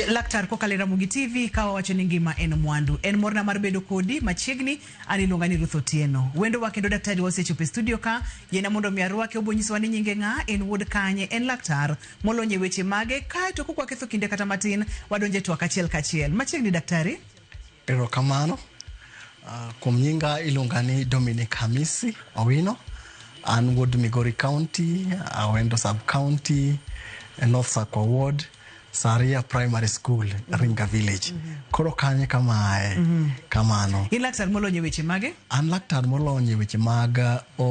Laktar kokalo e Ramogi TV ka wawacho ni ngima en mwandu. En morna mar bedo kodi machiegni, an iluonga ni Ruth Otieno. Wendowa kendo daktari wa osechopo e studio ka, yiena mondo mi arwake obo nyisowa ni nyinge ng'a, en wuod kanye, en laktar molony e weche mage, kaeto kok waketho kinde kata matin, wadonjo e twak achiel kachiel. Machiegni daktari. Erokamano. Kuom nyinga iluonga ni Dominic Hamisi Owino. An wuod Migori County, Awendo Sub County, North Sakwa Ward, Saria Primary School, Ringa Village. Koro kanye kamae, kamano. In laktar molony e weche mage? An laktar molony e weche mag,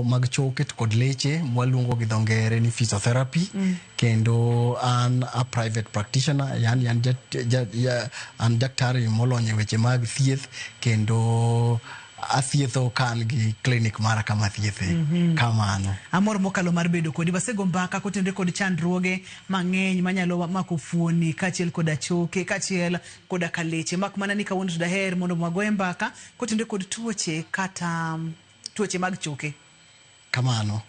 mag choke to kod leche mwaluongo gi dho ngere ni physiotherapy. Kendo an a private practitioner, yani an, ja, ja, ja, an daktari molony e weche mag thieth kendo athietho ka an gi clinic mara kama athiethe. Kamano. Amor mokalo mar bedo kodi. Wasego mbaka kotenore kod chandruoge mang'eny manyalo mako fuoni kaachiel koda choke kaachiel koda ka leche. Mak mana ni kawuono to daher mondo wagoye mbaka kotenore kod tuoche kata tuoche mag choke. Kamano.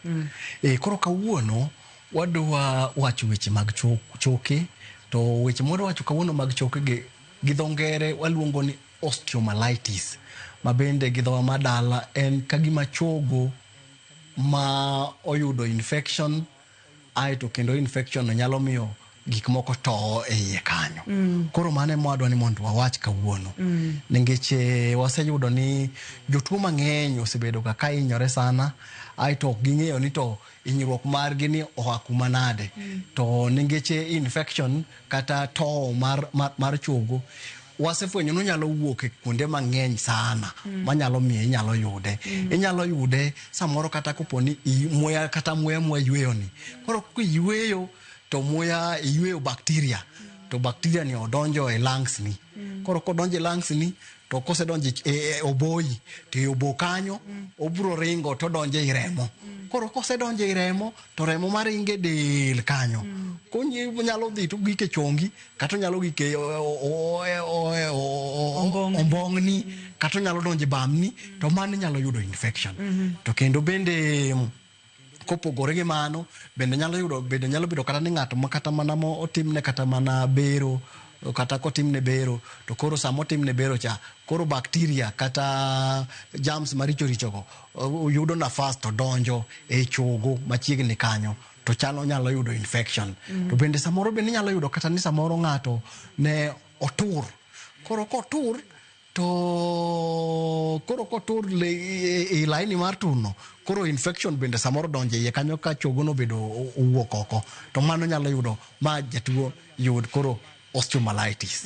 Koro kawuono wadwa wacho weche mag choke, to weche mwadwa wacho kawuono mag choke gi gi dho ngere waluongo ni osteomyelitis, ma bende gi dhowa madala en kagima chogo ma oyudo infection aeto kendo infection no nyalo miyo gik moko towo e iye kanyo. Koro mano ema wadwa ni mondo wawach kawuono. Nikech waseyudo ni jotuo mang'eny osebedo ga ka hinyore sana, aeto ok ging'eyo ni to hinyruok margi ni oa kuma nade. To nikech infection kata towo mar, mar, mar chogo wasefwenyo ni onyalo wuok e kuonde mang'eny sana manyalo miyo inyalo yude. Inyalo yude samoro kata kopo ni muya kata muya mwayweyo ni. Koro kiyweyo to muya iyweyo bacteria to bacteria ni odonjo e lungs ni. Koro kodonjo e lungs ni to kosedonjo e oboyi to e obo kanyo obiro ringo to odonjo ei remo. Koro kosedonjo ei remo to remo maringo e del kanyo nyalo dhi to gik e chongi kata onyalo gik e ombong'ni kata onyalo donjo e bamni to mano inyalo yudo infection. To kendo bende kopogore gi mano bende nyalo yudo bende nyalo bedo kata ni ng'ato ma kata mana motimne kata mana bero kata kotimne bero to koro sama otimne bero cha koro bacteria kata germs maricho richo go yudo nafas to donjo e chogo machiegni kanyo to chalo nyalo yudo infection. To bende samoro bende inyalo yudo kata ni samoro ng'ato ne otur. Koro kotur to koro kotur e laini mar turno koro infection bende samoro donjo iye kanyo ka chogo no bedo owuok oko to mano nyalo yudo ma jatuo yud koro osteomyelitis.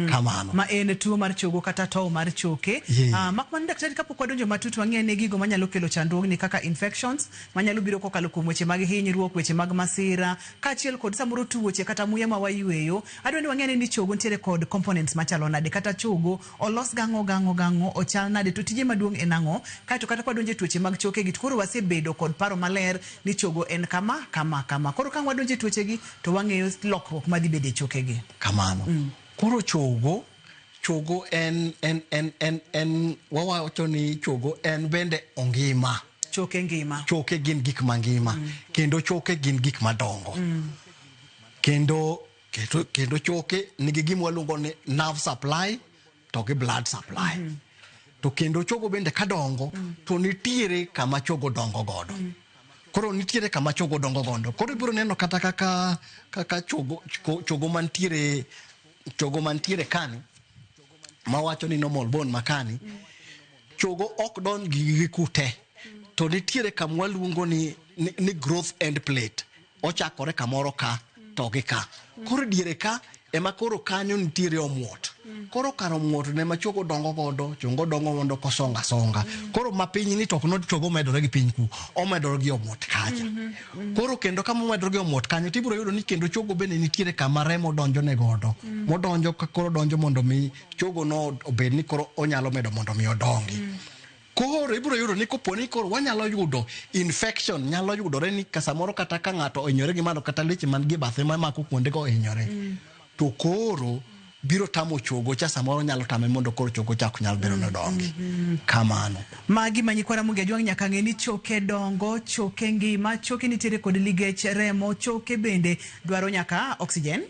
Kamano. Ma en tuo mar chogo kata tow mar choke. Mak mana daktari kapok wadonjo matut wang'e ne gigo manyalo kelo chandruogni kaka infections manyalo biro kokalo kuom weche mag hinyruok, weche mag masira, kaachiel kod samoro tuoche kata muya ma wayweyo. Adwa ni wang'e ni chogo nitiere kod components machalo nade kata chogo olos gang'o gang'o gang'o ochal nade to tije maduong' en ang'o. Kaeto kata kwadonjo e tuoche mag choke gi to koro wasebedo kod paro maler ni chogo en kama kama kama. Koro ka wadonjo e tuoche gi to wang'eyo lokruok madhi bedo e choke gi. Kamano. Koro chogo, chogo en, en, en, en, en wawacho ni chogo en bende ongima. Choke ngima. Choke gin gik mangima. Kendo choke gin gik madongo. Kendo, kendo, kendo choke nigi gima waluongo ni nerve supply to gi blood supply. To kendo chogo bende kadongo to nitiere kama chogo dongo godo. Koro nitiere kama chogo dongo godo. Koro ibiro neno kata kaka, kaka chogo, chogo mantiere, chogo mantiere kani mawacho ni normal bone makani, chogo ok donj gi kute. To nitiere kama waluongo ni, ni growth end plate. Ochakore kamoro ka to gi ka. Koro diere ka ema koro kanyo nitiere omuot. Koro kar omuot ne ma chogo dongo godo, chogo dongo mondo kosonga songa. Koro mapiny ni to ok no chogo medore gi piny ku, omedore gi omuot kacha. Koro kendo kama omedore gi omuot kanyo tibiro yudo ni kendo chogo bende nitiere kama remo donjo ne godo. Modonjo ka koro donjo mondo mi chogo no obed ni koro onyalo medo mondo mi odongi. Koro ibiro yudo ni kopo ni koro wanyalo yudo infection nyalo yudore ni ka samoro kata ka ng'ato ohinyore gi malo kata leche man gi bathe mamako kuonde go ohinyore. To koro biro tamo chogo cha samoro nyalo tame mondo koro chogo cha ok nyal bedo ni odongi. Kamano. Magi ma nyikwa Ramogi Ajwang' nyaka ng'e ni choke dongo, choke ngima, choke nitiere kod ligech remo, choke bende dwaro nyaka oxygen.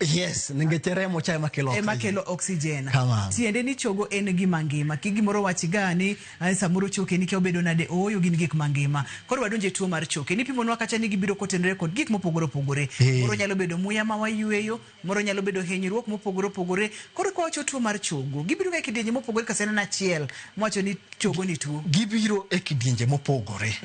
Yes, nikech remo cha ema kelo ema oxygen. Kelo oxygen. Kamano. Tiende ni chogo en gima ngima. Kik gimoro wach ga ni samoro choke ni kia obedo nade, ooyo, gin gik mangima. Koro wadonje tuo mar choke. Nipimonwa kacha ni gibiro kotenore kod gik mopogore opogore. Moro nyalo bedo muya ma wayueyo, moro nyalo bedo hinyruok mopogore opogore. Koro kwawacho tuo mar chogo, gibiro ga e kidienje mopogore kose en achiel mwacho ni chogo ni tuo? Gibiro e kidienje mopogore.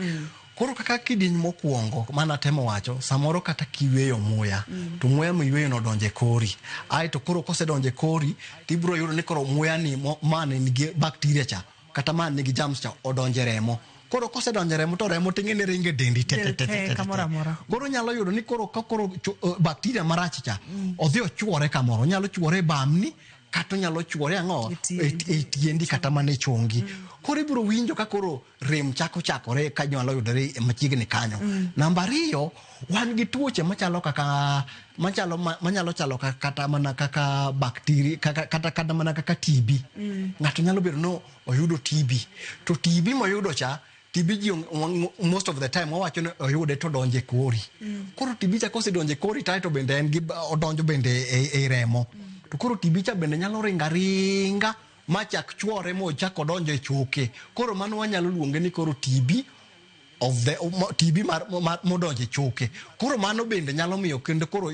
Koro kaka kidieny mokwongo manatemo wacho, samoro kata kiyweyo muya, to muya miyweyo no donjo e kori. Aeto koro kosedonjo e kori, tibiro yudo ni koro muya ni mane nigi bacteria cha, kata mane nigi germs cha odonjo e remo. Koro kosedonjo e remo to remo ting'e ni ringo e dendi te te te te te. Kamoro amora. Koro nyalo yudo ni koro ka koro bacteria marach cha odhi ochuore kamoro, onyalo chuore e bamni kata onyalo chuore ang'o e tiendi kata mana e chongi. Koro ibiro winjo ka koro rem chako chakore ka nyalo yudore machiegni kanyo. Namba ariyo, wan gi tuoche machalo kaka machalo manyalo chalo kata mana kaka bacteria kaka, kata mana kaka TB. Ng'ato nyalo bedo no oyudo TB. To TB moyudo cha, TB ji most of the time wawacho ni oyude to donjo e kori. Koro TB cha kosedonjo e kori to bende en gi odonjo bende e remo. To koro TB cha bende nyalo ringo aringa machak chuore mochak odonjo e choke. Koro mano wanyalo luonge ni koro TB of the TB mar modonjo e choke. Koro mano bende nyalo miyo kendo koro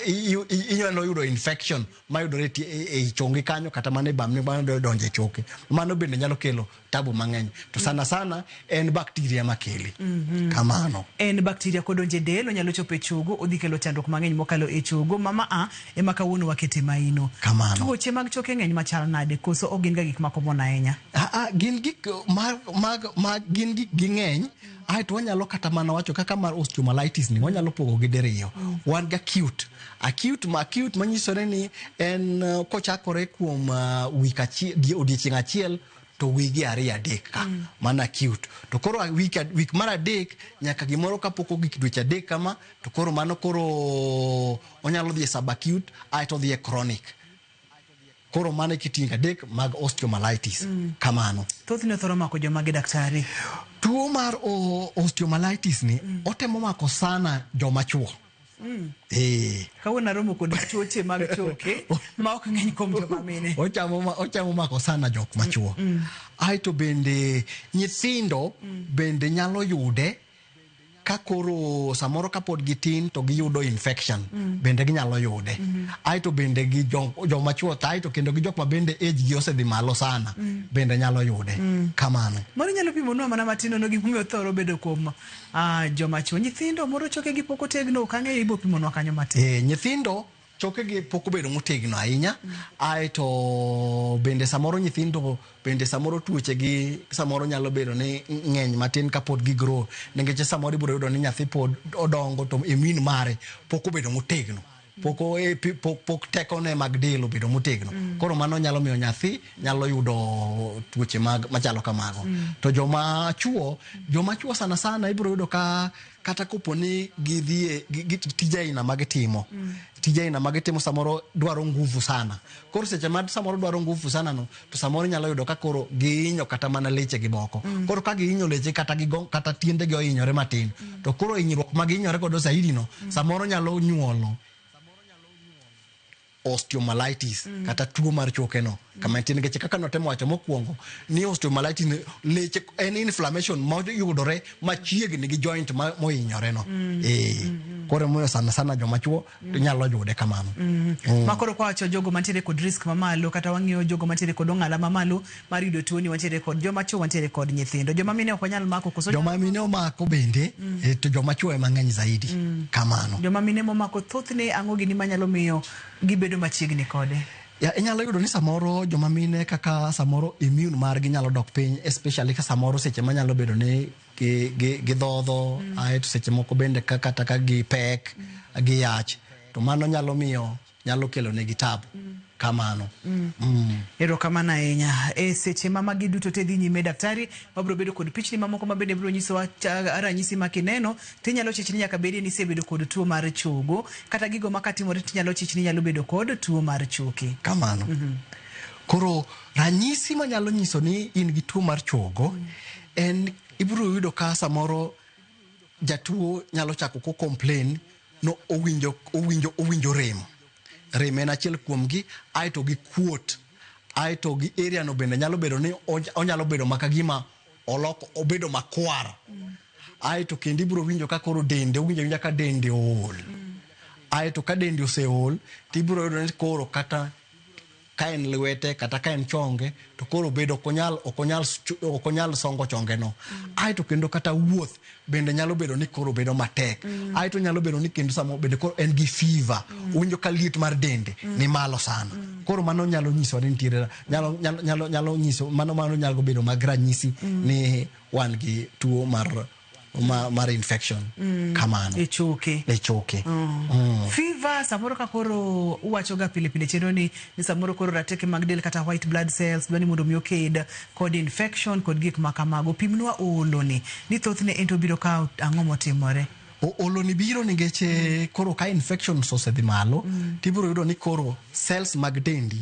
inyalo yudo infection mayudore e chongi kanyo kata mana e bamni madonjo e choke. Mano bende nyalo kelo tabu mang'eny. To sana sana en bacteria makele. Kamano. En bacteria kodonjo e del, onyalo chopo e chogo, odhi kelo chandruok mang'eny mokalo e chogo. Mama a ema kawuono wakete maino. Kamano. Tuoche mag choke ng'eny machal nade koso ok gin ga gik ma common ahinya? Gin gik mag gin gik ging'eny. Aeto wanyalo kata mana wacho kaka mar osteomyelitis ni wanyalo pogo gi diriyo. Wan gi acute. Acute ma acute manyisore ni en kochakore kuom week achiel, odiechieng' achiel to wigi ariyo adek ka. Mano acute. To koro week mar adek nyaka gimoro kapok ogik dweche adek kama, to koro mano koro onyalo dhi e subacute aeto odhi e chronic. Koro mano e kitingo adek mag osteomyelitis. Kamano. Thothne thoro mako joma gi daktari? Tuo mar osteomyelitis ni otemo mako sana joma chuo. Kawuono aromo kod tuoche mag choke ma ok ng'eny kuom joma mine. Ochamo mako sana jok machuo. Aeto bende nyithindo bende nyalo yude ka koro samoro kapod gitin to giyudo infection bende ginyalo yude. Aeto bende gi joma chuo, aeto kendo gi jok ma bende age gi osedhi malo sana bende nyalo yude. Kamano. Mano nyalo pimonwa mana matin nono gimomiyo thoro bedo kuom joma chuo. Nyithindo moro choke gi pok otegno, ok ang'eyo, ibo pimonwa kanyo matin. Nyithindo choke gi pok obedo motegno ahinya. Aeto bende samoro nyithindo bende samoro tuoche gi samoro nyalo bedo ni ng'eny matin kapod gi grow, nikech samoro ibiro yudo ni nyathi pod odongo to immune mare pok obedo motegno, pok tekone mag del obedo motegno. Koro mano nyalo miyo nyathi nyalo yudo tuoche mag machalo kamago. To joma chuo sana sana ibiro yudo ka kata kopo ni gidhi e tije aina magitimo, tije aina magitimo samoro dwaro nguvu sana. Koro seche ma samoro dwaro nguvu sana no, to samoro inyalo yudo ka koro gihinyo kata mana leche gi moko. Koro ka gihinyo leche kata gigo, kata tiendegi ohinyore matin, to koro hinyruok ma gihinyore godo zaidi no samoro nyalo nyuolo osteomyelitis kata tuo mar choke no kama entie. Nikech kaka notemo wacho mokwongo ni osteomyelitis ni leche en inflammation mayudore machiegni gi joint ma mohinyore no. Koro emomiyo sana sana joma chuo nyalo yude kamano. Ma koro kwawacho jogo mantiere kod risk mamalo, kata wang'iyo jogo mantiere kod ong'ala mamalo mar yudo tuoni, wantiere kod joma chuo, wantiere kod nyithindo. Joma mine ok wanyal mako koso? Joma mine omako bende, to joma chuo ema ng'eny zaidi. Kamano. Joma mine momako thothne ang'o gini manyalo miyo gibedo machiegni kode? Ya, inyalo yudo ni samoro joma mine kaka samoro immune margi nyalo dok piny, especially ka samoro seche manyalo bedo ni gidhodho, aeto seche moko bende ka kata ka gipek, giyach, to mano nyalo miyo nyalo kelo negi tabu. Kamano. Erokamano ahinya. E seche ma magi duto te dhi nyime, daktari, wabiro bedo kod pichni mamoko ma bende biro nyisowa ranyisi ma kineno tinyalo chich ni nyaka bedie ni isebedo kod tuo mar chogo, kata gigo ma katimore tinyalo chich ni nyalo bedo kod tuo mar choke. Kamano. Koro ranyisi manyalo nyiso ni in gi tuo mar chogo en ibiro yudo ka samoro jatuo nyalo chako ko complain no owinjo rem. Rem en achiel kuomgi, aeto gi kuot, aeto gi area no bende nyalo bedo ni onyalo bedo maka gima oloko obedo makwar. Aeto kendo ibiro winjo ka koro dende owinjo awinja ka dende ool. Aeto ka dende oseol, tibiro yudo ni koro kata ka en lwete kata ka en chonge to koro bedo ok onyal songo chonge no. Aeto kendo kata wuoth bende nyalo bedo ni koro bedo matek. Aeto nyalo bedo ni kendo samo bende koro en gi fever, owinjo ka liet mar dende ni malo sana. Koro mano nyalo nyiso ni nitiere nyalo nyiso mano nyalo bedo mag ranyisi ni wan gi tuo mar infection kamano e choke. E choke. Fever samoro ka koro uwacho ga pile pile chenro ni samoro koro rateke mag del kata white blood cells dwani mondo mi oked kod infection kod gik ma kamago. Pimnwa olo ni thothne en to biro ka ang'o motimore? Olo ni biro nikech koro ka infections osedhi malo, tibiro yudo ni koro cells mag dendi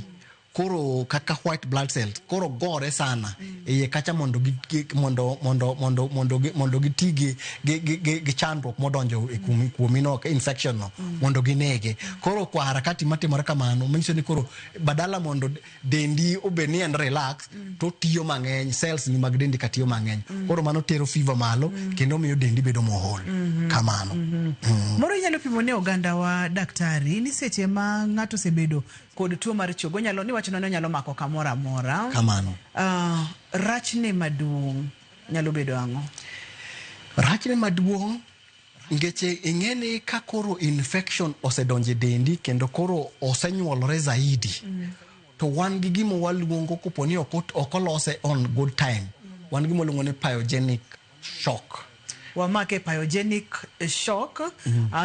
koro kaka white blood cells koro gore sana iye kacha mondo gi ti gi chandruok modonjo e kuomi no, infection no, mondo ginege. Koro kwa harakati matimore kamano manyiso ni koro badala mondo dendi obed ni en relax, to tiyo mang'eny, cells ni mag dendi ka tiyo mang'eny. Koro mano tero fever malo kendo miyo dendi bedo mool kamano. Moro inyalo pimo ne oganda wa, daktari, ni seche ma ng'ato osebedo kod tuo mar chogo nyalo ni wacho ni onyalo mako kamoro amora. Kamano. Rachne maduong' nyalo bedo ang'o? Rachne maduong' nikech ing'e ni ka koro infection osedonjo e dendi kendo koro osenyuolore zaidi, to wan gi gima waluongo kopo ni ok olose on good time, wan gima waluongo ni pyogenic shock. Wamake pyogenic shock.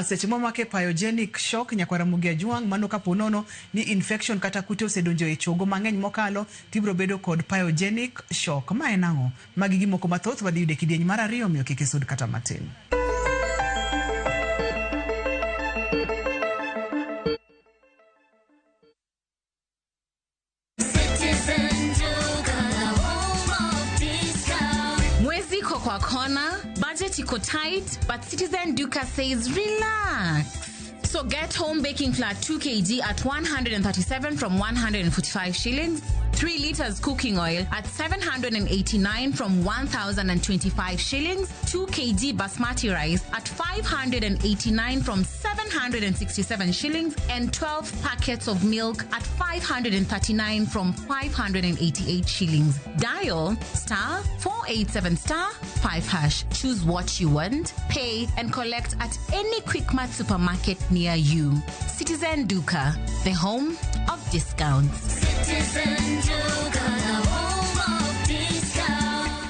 Seche mwamake pyogenic shock, nyakwara Ramogi Ajwang', mano kapo nono ni infection kata kute osedonjo e chogo mang'eny mokalo, tibiro bedo kod pyogenic shock. Ma en ang'o? Magi gimoko mathoth wadhi yudo e kidieny mar ariyo, omiyo kik isud kata matin. Mwezi iko kwa kona, budget iko tight, but Citizen Duka says relax. So get home baking flour 2 kg at 137 from 145 shillings, 3 liters cooking oil at 789 from 1,025 shillings, 2 kg basmati rice at 589 from 767 shillings, and 12 packets of milk at 539 from 588 shillings. Dial star 487 star 5 hash. Choose what you want, pay, and collect at any Quickmart supermarket near you. Citizen Duka, the home of discounts. Citizen Duka, the home of discounts.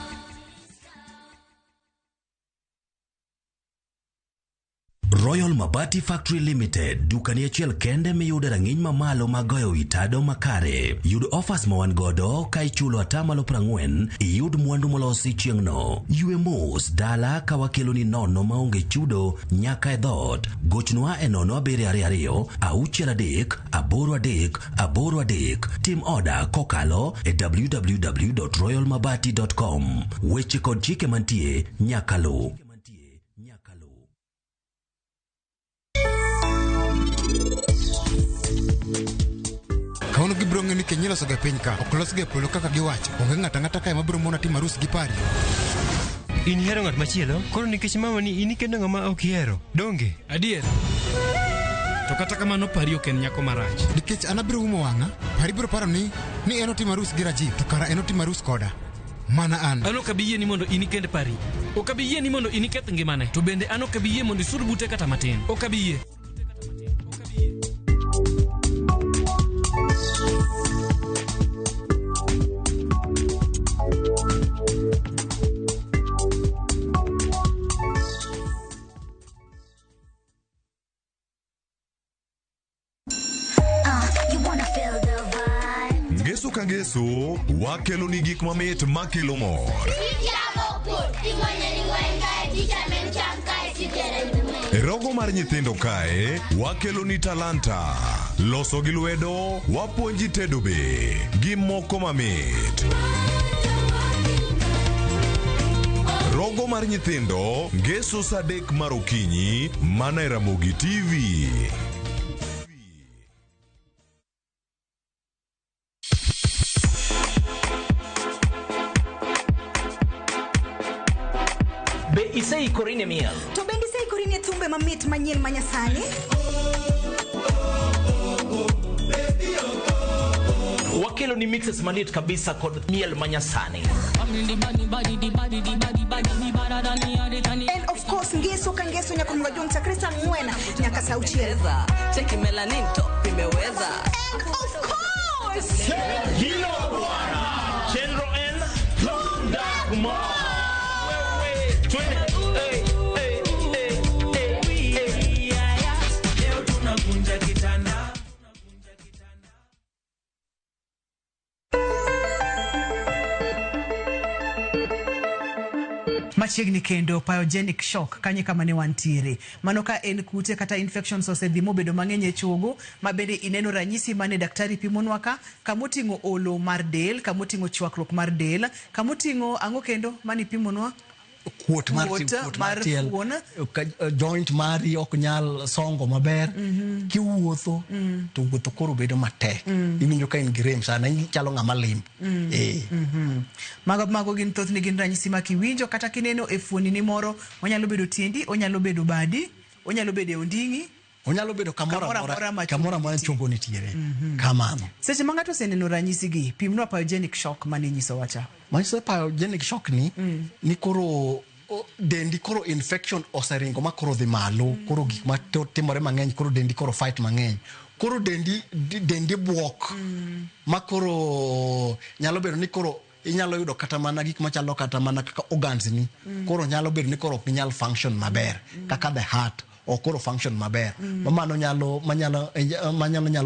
Royal Mabati Factory Limited, dukani achiel kende miyude rang'iny mamalo mag goyo wi tado makare. Yud offers ma wan godo ka ichulo 40%, iyud mwandu molosi chieng'no. Ywe mos dala ka wakeloni nono maonge chudo nyaka e dhoot. Gochnwa e 0722 63 83 83. Tim oda kokalo e www.royalmabati.com. Weche kod chike mantie nyaka luw. Kawuono gibiro ng'eyo ni keny ilosoga e piny ka, ok losga e polo kaka giwacho. Onge ng'ato ang'ata kae mabiro mona timo arus gi Pari. In ihero ng'at machielo, koro nikech mama ni in ikendo ng'ama ok ihero, donge? Adier. To kata kamano Pari ok en nyako marach. Nikech an abiro umo wang'a, Pari biro paro ni en otimo arus gi Rajiv, to kara en otimo arus koda. Mana an. An ok abi yie ni mondo in ikend Pari. Ok abi yie ni mondo in iketh ngimane. To bende an ok abi yie mondo isud bute kata matin. Ok abi yie. You wanna feel the vibe. Ngeso ka ngeso wakelo ni gik mamit makelo mor. E rogo mar nyithindo kae wakelo ni talanta, loso gi lwedo, wapuonji tedo be gi moko mamit. Rogo mar nyithindo ngeso saa 3 mar okinyi mana e Ramogi TV. Iseikori ne miel? To bende iseikori ne thumbe mamit manyien manyasani? Wakelo ni mixes malit kabisa kod miel manyasani. And of course ngeso ka ngeso nyaka mga chakre saa 4 nyaka saa 6. Cheki melanin top imeweza. And of course Hilo bwana Chenro N Dagmar. Wewe twende. Hey, hey, hey, hey, hey. Leo tunavunja kitanda. Machiegni kendo pyogenic shock kanye kama ne wantiere. Mano ka en kute kata infections osedhi mobedo mang'eny e chogo, ma bende ineno ranyisi mane daktari pimonwa ka, kamoting'o olo mar del, kamoting'o chwakruok mar del, kamoting'o ang'o kendo mane ipimonwa? Kuot mar tiel, joint mari ok nyal songo maber. Kiwuotho to wuotho koro bedo matek. Iwinjo ka in gi rem sana, ichalo ng'ama limp. Mago gin thothne gin ranyisi ma kiwinjo kata kineno e fuoni ni moro, onyalo bedo tiendi, onyalo bedo badi, onyalo bedo e onding'i, onyalo bedo kamoro amora chogo nitiere. Kamano. Seche ma ng'ato oseneno ranyisi gi, pimnwa pyogenic shock mane inyiso wacha. Manyiso pyogenic shock ni ni koro dendi koro infection oseringo ma koro dhi malo, koro gik ma timore mang'eny, koro dendi koro fight mang'eny. Koro dendi buok ma koro nyalo bedo ni koro inyalo yudo kata mana gik machalo kata mana kaka organs ni. Koro nyalo bedo ni koro ok ginyal function maber, kaka the heart ok koro function maber. Mano nyalo manyalo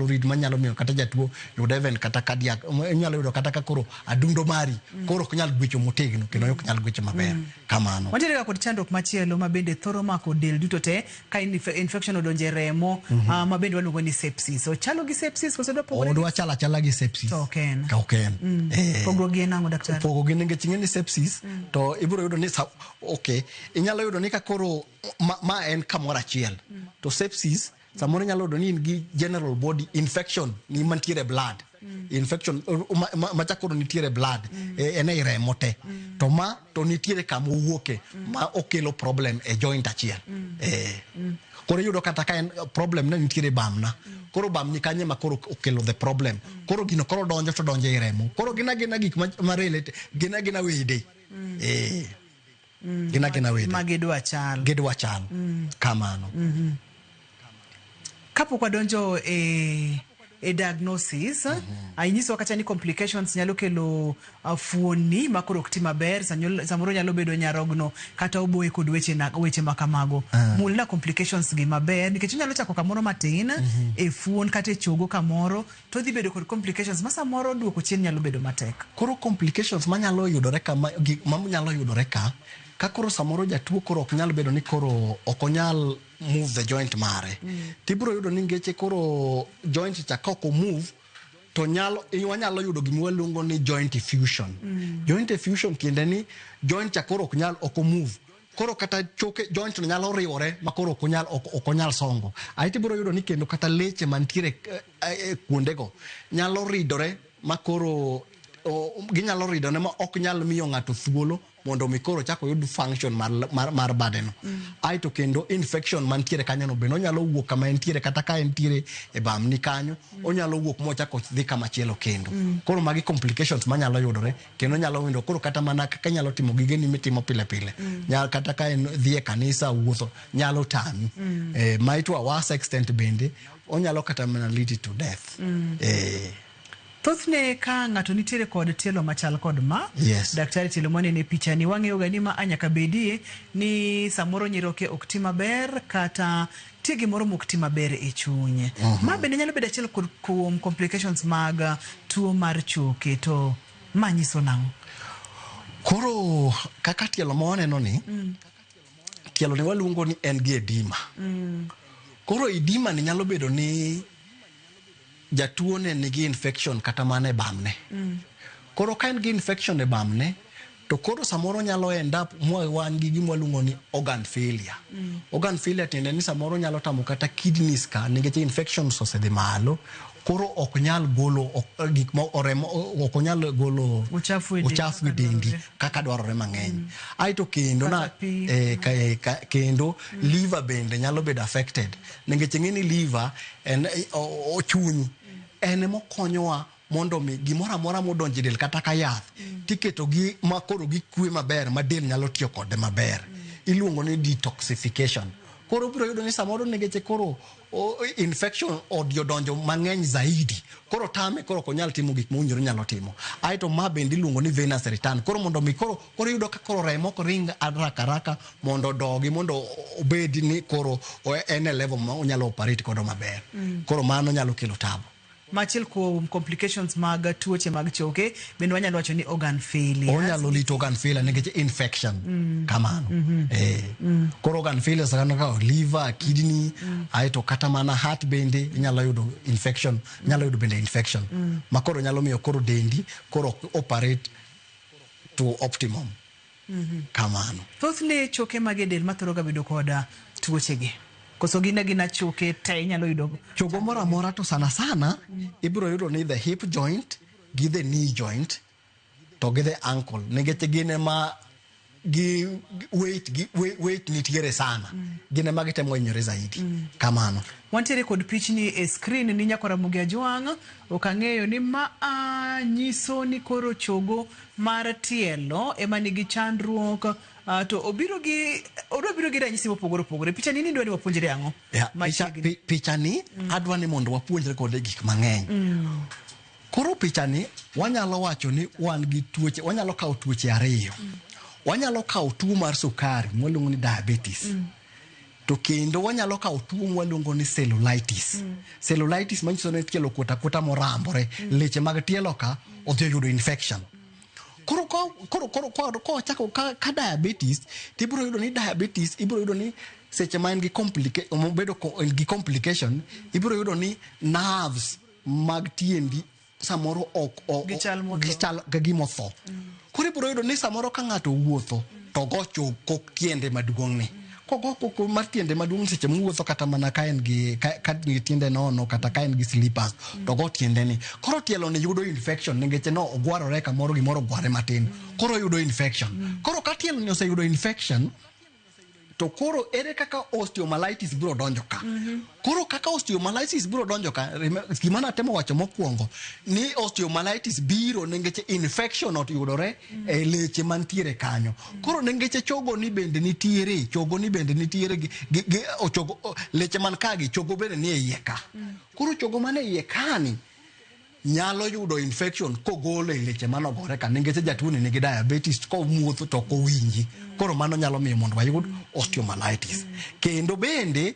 read manyalo miyo kata jatuo yud even kata cardiac, inyalo yudo kata ka koro adundo mari koro ok nyal gwecho motegno kendo ok nyal gwecho maber. Kamano. Wantiere kod chandruok machielo ma bende thoro mako del duto te ka infection odonje remo, ma bende waluongo ni sepsis. Ochalo gi sepsis koso dwa pogore? Odwa chala chala gi sepsis. To ok en. Ka ok en. Pogruok gi en ang'o daktari? Pogo gi nikech ing'e ni sepsis to ibiro yudo ni okay, inyalo yudo ni ka koro ma en kamoro achiel. To sepsis samoro inyalo yudo ni in gi general body infection ni mantiere blood. Infection ma koro nitiere blood en ei remo te. To ma to nitiere kama owuoke ma okelo problem e joint achiel. Koro iyudo kata ka en problem ne nitiere bamna. Koro bamni kanye ma koro okelo the problem. Koro gino koro donjo to donjo ei remo. Koro gina gik ma relate, gina wede. Gina wede. Ma gidwa chal. Gidwa chal. Kamano. Kapok wadonjo e diagnosis, inyiso kacha ni complications nyalo kelo fuoni ma koro ok ti maber, samoro nyalo bedo nyarogno kata oboye kod weche makamago. Mulna complications gi maber nikech inyalo chako kamoro matin e fuon kata e chogo kamoro to dhi bedo kod complications ma samoro duoko chien nyalo bedo matek. Koro complications manyalo yudore ka manyalo yudore ka koro samoro jatuo koro ok nyal bedo ni koro ok onyal move the joint mare. Tibiro yudo ni ngeche koro joint cha ka ok move to wanyalo yudo gima waluongo ni joint effusion. Joint effusion tiende ni joint cha koro ok nyal ok move. Koro kata choke joint no nyalo riwore ma koro ok onyal songo. Ae tibiro yudo ni kendo kata leche mantiere kuondego nyalo ridore ma koro ginyalo ridore ma ok nyal miyo ng'ato thuolo mondo mi koro chako yud function mar badeno. Aeto kendo infection mantiere kanyo no bende onyalo wuok kama entiere kata ka entiere e bamni kanyo, onyalo wuok mochako dhi kama chielo kendo. Koro magi complications manyalo yudore kendo nyalo winjo koro kata mana kaka inyalo timo gigeni mitimo pile pile. Nyalo kata ka en dhi e kanisa wuotho nyalo tami. Ma to a worse extent bende onyalo kata mana lead to death. Thothne ka ng'ato nitiere kod tielo machal kod ma, yes. Daktari tielo monene picha ni wang'eyo ga ni ma nyaka bedie ni samoro nyiroke ok ti maber kata tie gimoro mok ti maber e chunye. Ma bende nyalo bedo achiel kuom complications mag tuo mar choke, to ma nyiso nang'o? Koro kaka tielo ma waneno ni, tielo ni waluongo ni en gi edema. Koro edema ni nyalo bedo ni jatuo ne nigi infection kata mana e bamne. Koro ka en gi infection e bamne, to koro samoro nyalo end up wan gi gima waluongo ni organ failure. Organ failure tiende ni samoro nyalo tamo kata kidneys ka nikech infections osedhi malo. Koro ok nyal golo gik ma remo ok onyal golo uchafu e dendi kaka dwarore mang'eny. Aeto kendo na kendo liver bende nyalo bedo affected. Nikech ing'e ni liver en ochuny en emokonyowa mondo mi gimoro amora modonjo e del kata ka yath tiketo gi ma koro gikwe maber ma del nyalo tiyo kode maber. Iluongo ni detoxification. Koro ibiro yudo ni samoro nikech koro infection odonjo mang'eny zaidi, koro tame, koro ok onyal timo gik mowinjore nyalo timo. Aeto ma bende iluongo ni venous return. Koro mondo mi koro iyudo ka koro remo ok ring haraka haraka mondo odogi mondo obed ni koro en e level ma onyalo operate godo maber. Koro mano nyalo kelo tabu. Machiel kuom complications mag tuoche mag choke bende wanyalo wacho ni organ failure. Onyalo lito organ failure nikech infection. Kamano. Koro organ failure sakano ka liver, kidney, aeto kata mana heart bende inyalo yudo infection, nyalo yudo bende infection. Ma koro nyalo miyo koro dendi koro operate to optimum. Kamano. Thothne choke mag del mathoro ga bedo koda tuochegi. Koso gin agina choke te inyalo yudo chogo moro amora, to sana sana ibiro yudo ni the hip joint gi the knee joint to gi the ankle, nikech gin ema gi weight nitiere sana, gin ema gitemo hinyore zaidi. Kamano. Wantiere kod pichni e screen ni nyako Ramogi Ajwang', ok ang'eyo ni ma nyiso ni koro chogo mar tielo ema nigi chandruok. To obiro gi odwa biro gi ranyisi mopogore opogore. Picha ni dwa ni wapuonjre ang'o? Picha ni adwa ni mondo wapuonjre kode gik mang'eny. Koro picha ni wanyalo wacho ni wan gi tuoche, wanyalo kawo tuoche ariyo. Wanyalo kawo tuo mar sukari mwaluongo ni diabetes. To kendo wanyalo kawo tuo mwaluongo ni cellulitis. Cellulitis manyiso ni tielo okuot akuota morambore, leche mag tielo ka odhi oyudo infection. Koro kochako ka diabetes, tibiro yudo ni diabetes ibiro yudo ni seche ma en gi gi complication, ibiro yudo ni nerves mag tiendi samoro ok gichal ka gima otho. Koro ibiro yudo ni samoro ka ng'ato wuotho to go kok tiende maduong' ni. Kogo koko mar tiende maduong' seche mowuotho kata mana ka en gi ka tiende nono kata ka en gi slippers to go tiende ni. Koro tielo ni yudo infection nikech no ogwarore kamoro gimoro ogware matin. Koro yudo infection. Koro ka tielo ni oseyudo infection, to koro ere kaka osteomyelitis biro donjo ka. Koro kaka osteomyelitis biro donjo ka, gima natemo wacho mokwongo ni osteomyelitis biro nikech infection oyudore e leche mantiere kanyo. Koro nikech chogo ni bende nitiere, chogo ni bende nitiere gi chogo leche man ka gi chogo bende ni e iye ka. Koro chogo man e iye ka ni nyalo yudo infection kogolo e leche manogore ka nikech jatuo ni nigi diabetes kowuotho to ok owinji. Koro mano nyalo miyo mondo wayud osteomyelitis. Kendo bende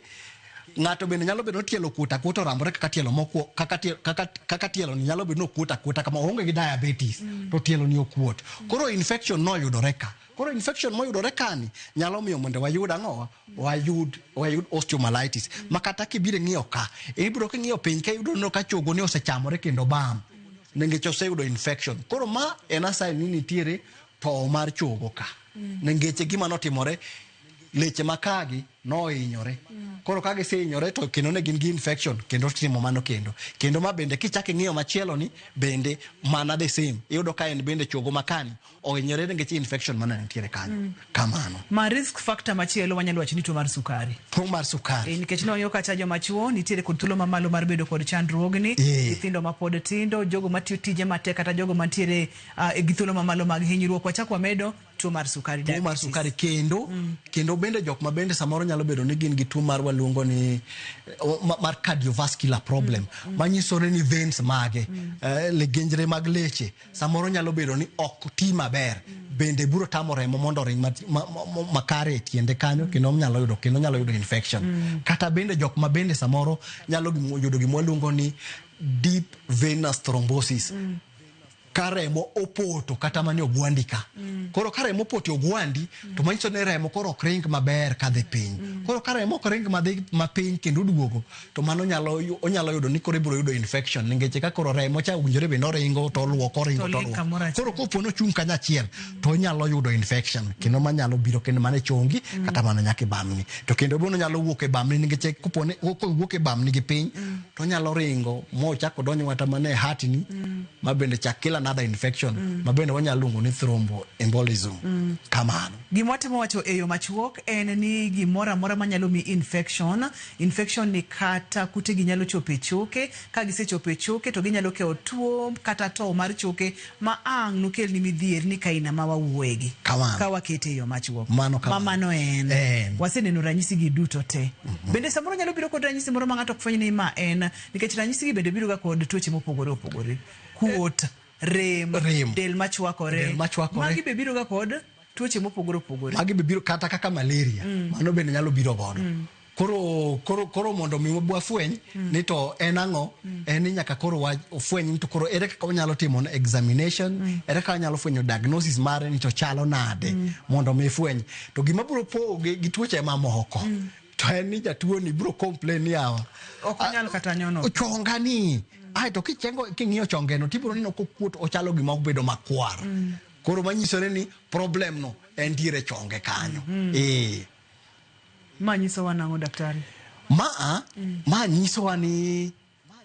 ng'ato bende nyalo bedo ni tielo okuot akuota orambore kaka tielo mokuo kaka tielo ni nyalo bedo ni okuot akuota kama oonge gi diabetes to tielo ni okuot. Koro infection noyudore ka. Koro infection moyudore kani nyalo miyo mondo wayud ang'o? Wayud osteomyelitis. Ma kata kibiro ng'iyo ka, ibiro king'iyo piny ka iyudo ka chogo ni osechamore kendo bam. Nikech oseyudo infection. Koro ma en a sign ni nitiere towo mar chogo ka. Nikech gima notimore, leche makagi nohinyore. Koro ka gisehinyore to kendo ne gin gi infection kendo timo mano kendo. Kendo ma bende kichako ing'iyo machielo ni bende mana the same. Iyudo ka en bende chogo makani ohinyore nikech infection mana nitiere kanyo. Kamano. Ma risk factor machielo wanyalo wacho ni tuo mar sukari. Tuo mar sukari. Nikech nong'iyo kacha joma chuo nitiere kod thuolo mamalo mar bedo kod chandruogni, nyithindo mapod tindo, jogo matiyo tije matek kata jogo mantiere gi thuolo mamalo mag hinyruok. Wachak wamedo tuo mar sukari. Tuo mar sukari kendo kendo bende jok ma bende samoro nyalo bedo ni gin gi tuo mar waluongo ni mar cardiovascular problem. Manyiso ni veins mage, legenjre mag leche samoro nyalo bedo ni ok ti maber. Bende biro tamo remo mondo ring makare e tiende kanyo kendo nyalo yudo infection. Kata bende jok ma bende samoro nyalo yudo gima waluongo ni deep venous thrombosis. ka remo opoto kata mana e ogwandi ka. Koro ka remo opoto e ogwandi to manyiso ni remo koro ok ring maber kadhi piny. Koro ka remo ok ring madhi mapiny kendo oduogo to mano nyalo onyalo yudo ni koro ibiro yudo infection nikech ka koro remo cha owinjore bed ni oringo to oluoko oringo To to ling kamoro oluoko. achiel. Koro kopo ni ochung' kanyachiel to onyalo yudo infection kendo manyalo biro kendo mana e chongi kata mana nyaka e bamni. To kendo bende onyalo wuok e bamni nikech kopo ni kowuok e bamni gi piny to onyalo ringo mochak odonjo kata mana e heart ni ma bende chak kel another infection ma bende wanyalo luongo ni thromboembolism. Kamano. Gima watemo wacho e yo machuok en ni gimoro amora manyalo mi infection, infection ni kata kutegi nyalo chopo e choke, ka gisechopo e choke to ginyalo kewo tuo kata tow mar choke ma ang' nokelni midhierni kaina ma wawuoyegi. Kamano. Ka wakete e yo machuok. Mano Ma kamano. mano en. En. Waseneno ranyisi gi duto te. Bende samoro nyalo biro kod ranyisi moro ma ng'ato ok fweny ni ma en, nikech ranyisi gi bende biro ga kod tuoche mopogore opogore. Kuot, rem, Rem. del machwakore. Del machwakore. Magi be biro ga kod tuoche mopogore opogore. Magi be biro kata kaka malaria. Mano bende nyalo biro godo. Koro mondo mi wafweny ni to en ang'o, en ni nyaka koro wafweny ni to koro ere kaka wanyalo timo examination, ere kaka wanyalo fwenyo diagnosis mare ni to chalo nade mondo mi fweny. To gima biro poge gi tuoche mamoko to en ni jatuo ni biro complain ni yawa Ok onyal kata nyono. Chonga ni. Ae to kichengo king'iyo chonge no tibiro neno kokuot ochalo gima obedo makwar. Koro manyisore ni problem no entiere chonge kanyo. Ma nyisowa nang'o daktari? Ma nyisowa ni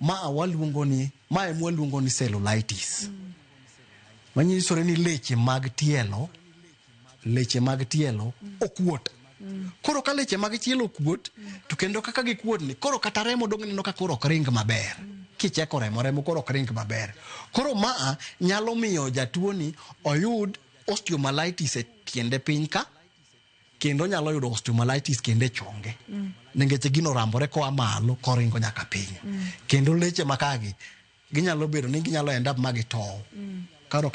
ma waluongo ni ma ema waluongo ni cellulitis. Manyisore ni leche mag tielo okuot. Koro ka leche mag tielo okuot to kendo kaka gikuot ni koro kata remo dong' ineno ka koro ok ring maber. Kicheko remo koro ok ring maber. Koro ma nyalo miyo jatuo ni oyud osteomyelitis e tiende piny ka kendo nyalo yudo osteomyelitis kendo e chonge. Nikech gino orambore koa malo koringo nyaka piny. Kendo leche makagi ginyalo bedo ni ginyalo end up ma gitow. Koro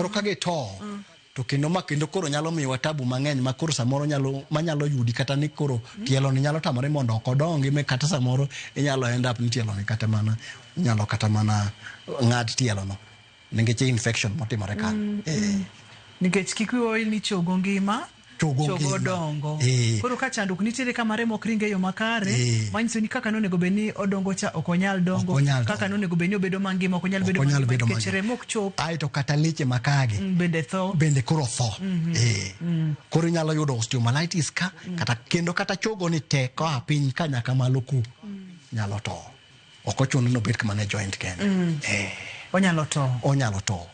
ka gitow to kendo ma kendo koro nyalo miyowa tabu mang'eny ma koro samoro nyalo manyalo yudi kata ni koro tielo ni nyalo tamore mondo ok odongi me kata samoro inyalo end up ni tielo ni kata mana nyalo kata mana ng'ad tielo no nikech infection motimore kanyo. Nikech kik wiwa wil ni chogo ngima, Chogo dongo. Koro ka chandruok nitiere kama remo ok ringe e yo makare, manyiso ni kaka nonego bed ni odongo cha ok onyal dongo, kaka nonego bed ni obedo mangima ok onyal bedo mangima nikech remo ok chop. Aeto kata leche makagi bende tho. Bende koro tho. Koro inyalo yudo osteomyelitis ka kata kendo kata chogo ni te koa piny ka nyaka malo ku nyalo tow. Ok ochuno ni obed mana e joint kende. Onyalo tow. Onyalo tow.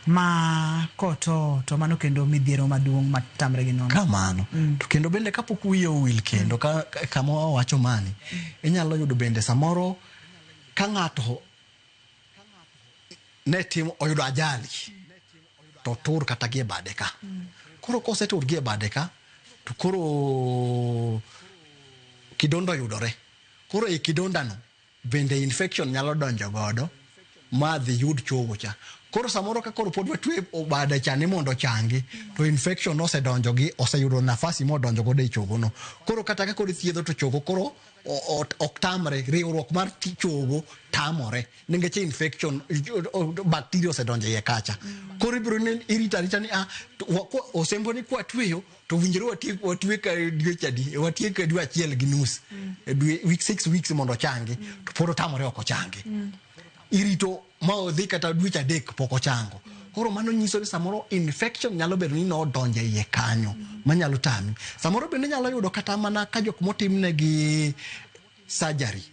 Ma koto to mano kendo midhiero maduong' matamre gi nono. Kamano. To kendo bende kapok wiye owil kendo kama wawacho mani, inyalo yudo bende samoro ka ng'ato ne timo oyudo ajali to tur kata gi e bade ka. Koro kosetur gi e bade ka to koro kidonda oyudore. Koro e kidonda no bende infection nyalo donjo godo ma dhi yud chogo cha. Koro samoro ka koro pod watwe bade cha ni mondo ochangi to infection osedonjo gi oseyudo nafasi modonjo godo e chogo no. Koro kata ka koro ithiedho to chogo koro ok tamre, riwruok mar chogo tamore nikech infection bacteria osedonjo iye kacha. Koro ibiro ni irito arita ni osembo ni kwatweyo to winjore watwe ka dweche adi, watiek ka dwe achiel gi nus, dwe week 6 weeks mondo ochangi, to pod otamore ok ochangi. Irito ma odhi kata dweche 3 pok ochango. Koro mano nyiso ni samoro infection nyalo bedo ni nodonjo e iye kanyo manyalo tami. Samoro bende nyalo yudo kata mana ka jok motimnegi surgery,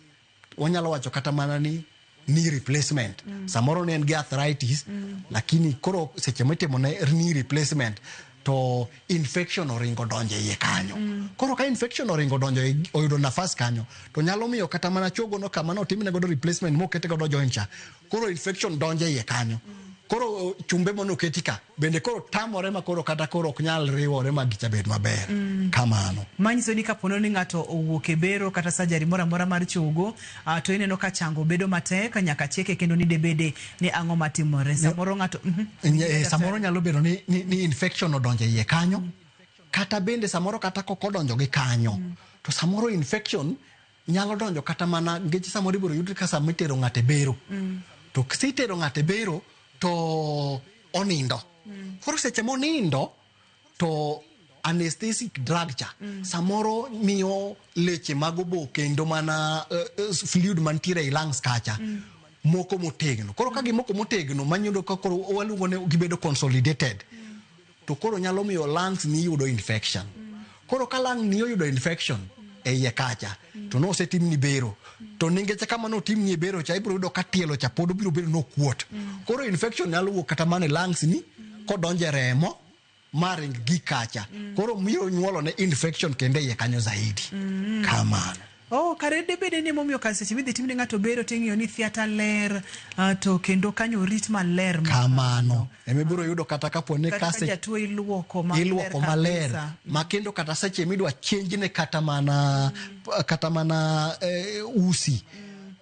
wanyalo wacho kata mana ni knee replacement. Samoro ne en gi arthritis, lakini koro seche mitimo ne knee replacement to infection oringo donjo e iye kanyo. Koro ka infection oringo donjo oyudo nafas kanyo, to nyalo miyo kata mana chogo no kama notimne godo replacement mokete godo joint cha, koro infection donjo e iye kanyo. Koro chumbe manoketi ka bende koro tamore ma koro kata koro ok nyal riwore ma gicha bed maber. Kamano. Manyiso ni kapo ni ng'ato owuok e bero kata surgery moro amora mar chogo, to ineno ka chango bedo matek nyaka cheke kendo ni debede ni ang'o matimore. Samoro ng'ato samoro nyalo bedo ni infection odonjo e iye kanyo, kata bende samoro kata kok odonjo gi kanyo, to samoro infection nyalo donjo kata mana nikech samoro ibiro yud ka sama itero ng'ato e bero. To kisitero ng'ato e bero to onindo. Koro seche monindo to anesthetic drug cha samoro miyo leche mag obo kendo mana fluid mantiere ei lungs kacha moko motegno. Koro ka gimoko motegno manyudo ka koro waluongo ni gibedo consolidated, to koro nyalo miyo lungs ni yudo infection. Koro ka lung ni oyudo infection e iye kacha, to nosetimni bero, to nikech kama notimni e bero cha, ibiro yudo ka tielo cha pod obiro bedo nokuot. Koro infection nyalo wuok kata mana e lungs ni kodonjo e remo maring gi kacha. Koro miyo nyuolo ne infection kendo e iye kanyo zaidi. Kamano. Oh, kare debede ni emomiyo kar seche midhi timne ng'ato bero ting'iyo ni theatre ler, to kendo kanyo orit maler. Kamano. Ema ibiro yudo kata kapo ni kata ka jatuo iluoko maler. Iluoko maler kabisa. Ma kendo kata seche midwa change ne kata mana usi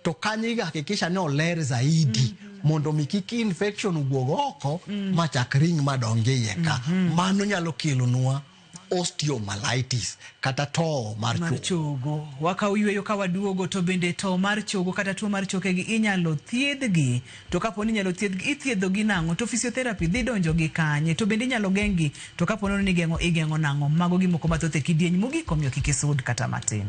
to kanyo ihakikisha ni oler zaidi mondo mi kik infection wuog oko machak ring madonj e iye ka. Mano nyalo kelonwa osteomyelitis kata towo mar mar chogo. Chogo. Wakaw yweyo ka waduogo, to bende towo mar chogo kata tuo mar chokegi inyalo thiedhgi? To kapo ni inyalo thiedhgi, ithiedho gi nang'o? To physiotherapy dhi donjo gi kanye? To bende inyalo geng'gi? To kapo ni geng'o, igeng'o nang'o? Mago gimoko mathoth e kidieny mogik, omiyo kik isud kata matin.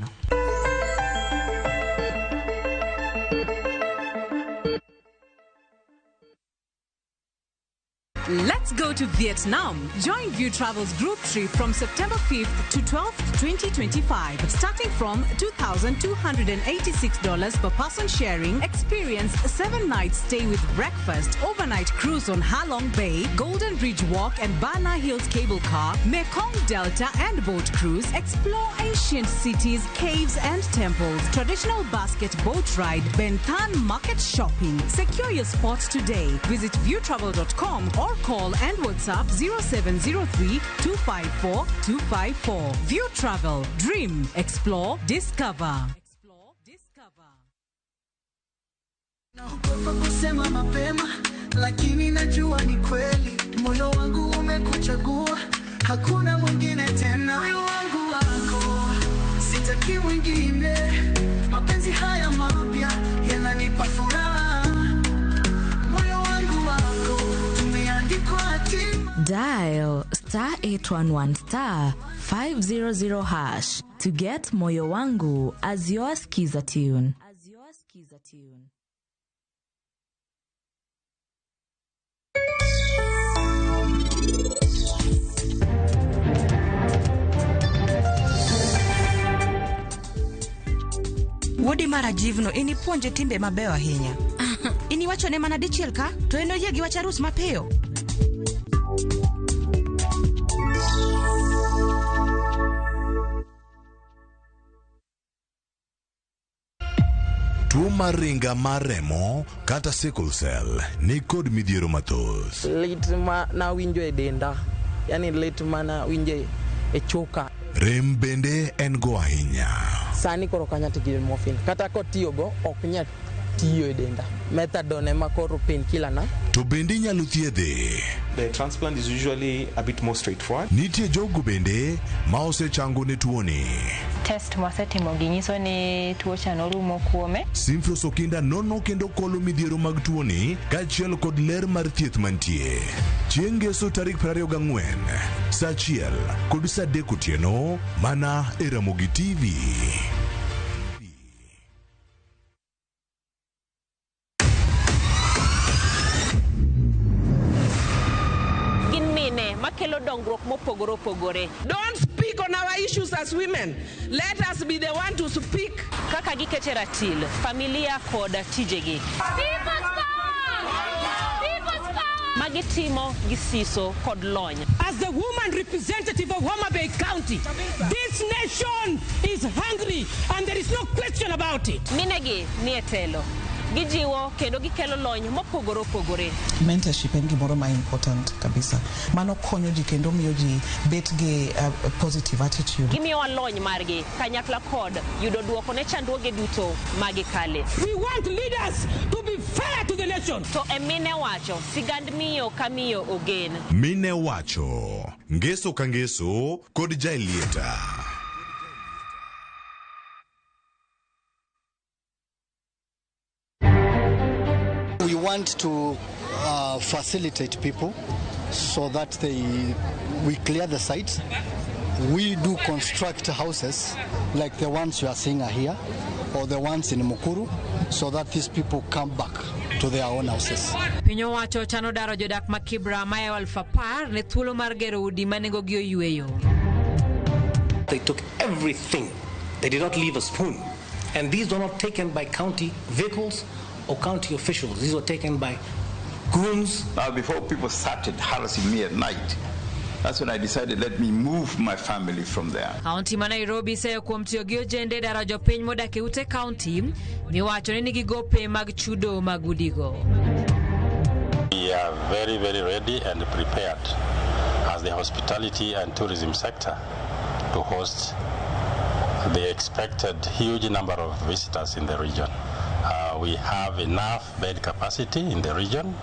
Let's go to Vietnam. Join View Travel's group trip from September 5th to 12th, 2025. Starting from $2,286 per person sharing, experience 7 nights stay with breakfast, overnight cruise on Halong Bay, Golden Bridge Walk and Bana Hills Cable Car, Mekong Delta and boat cruise, explore ancient cities, caves and temples, traditional basket boat ride, Ben Thanh market shopping. Secure your spot today. Visit viewtravel.com or call and WhatsApp 0703 254 254. View Travel. Dream, explore, discover. Naogopa kusema mapema, lakini najua ni kweli. Moyo wangu umekuchagua, hakuna mwingine tena. Moyo wangu wako, sitaki mwingine. Mapenzi haya mapya yananipa furaha. Moyo wangu wako, tumeandikwa hatima. Dial *811*500# to get Moyo Wangu as your skiza tune. Wuodi mar Ajivno inipuonje timbe mabeyo ahinya. Iniwachone mana dichiel ka, to en oyie gi wach arus mapiyo. Tuo mar ringa mar remo kata sickle cell ni kod midhiero mathoth. Lit ma nawinjo e denda, yani lit ma nawinjo e choka. Rem bende en go ahinya. Sani koro ok anyal tiyo gi morphine, kata kotiyogo ok nyal tiyo e denda. Methadone ema koro painkiller na. To bende inyalo thiedhe. The transplant is usually a bit more straightforward. Nitie jogo bende ma osechango ne tuoni. Test mwasetimo gi nyiso ni tuo cha norumo kuome. Simfros Okinda nono kendo kolo midhiero mag tuoni kaachiel kod ler mar thieth mantie. Chieng' Ngeso tarik 24 sa 1 kod sa 3 otieno mana e Ramogi TV. Gin mine makelo dongruok mopogore opogore. Don't speak on our issues as women. Let us be the one to speak. Kaka gikete ratil familia kod tijegi magitimo gi siso kod lony. As the woman representative of Homa Bay County, this nation is hungry and there is no question about it. Minegi ni e telo, gijiwo kendo gikelo lony mopogore opogore. Mentorship en gimoro ma important kabisa. Mano konyo ji kendo miyo ji bet gi positive attitude. Gimiyowa lony margi kanyakla kod yudo duoko ne chandruoge duto magikale. We want leaders to be fair to the nation. To e mine wacho sigand miyo ka miyo ogen. Mine wacho ngeso ka ngeso kod Jaelieta. We want to facilitate people so that we clear the site. We do construct houses like the ones you are seeing are here or the ones in Mukuru so that these people come back to their own houses. Piny owacho chano daro jodak ma Kibra maeo 10,000 ne thuolo mar gero udi ma nengogi oyueyo. They took everything. They did not leave a spoon. And these were not taken by county vehicles or county officials. These were taken by goons. Now, before people started harassing me at night, that's when I decided let me move my family from there. Kaunti ma Nairobi seyo kuom tiyo gi ojende daro jopiny modak e ute kaunti miwacho ni nigi gope mag chudo mag udigo. We are very, very ready and prepared as the hospitality and tourism sector to host the expected huge number of visitors in the region. We have enough bed capacity in the region,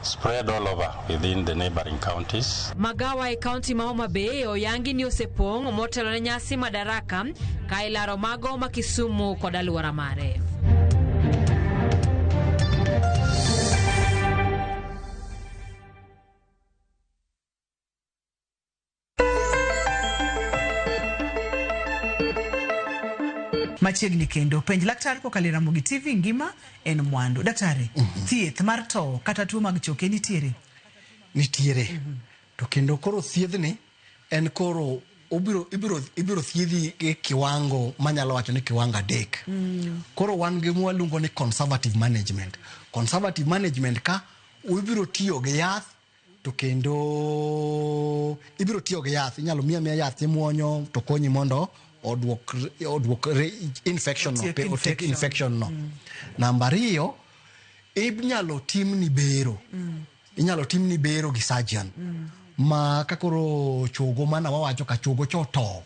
spread all over within the neighboring counties. Magawa e kaunti ma Homa Bay oyangi ni osepong' motelo ne nyasi Madaraka ka ilaro mago ma Kisumu kod alwora mare. Machiegni kendo penj laktar kokalo e Ramogi TV ngima en mwandu. Daktari, thieth mar towo kata tuo mag choke nitiere? Nitiere. To kendo koro thiedhni en koro ibiro thiedhi e kiwango manyalo wacho ni kiwango 3. Koro wan gi mwaluongo ni conservative management. Conservative management ka ibiro tiyo gi yath to kendo ibiro tiyo gi yath, inyalo miya yath imuonyo to konyi mondo oduok infection no, otiek infection no. Namba 2, inyalo timni bero. Inyalo timni bero gi surgeon. Ma ka koro chogo mana wawacho ka chogo cho tow.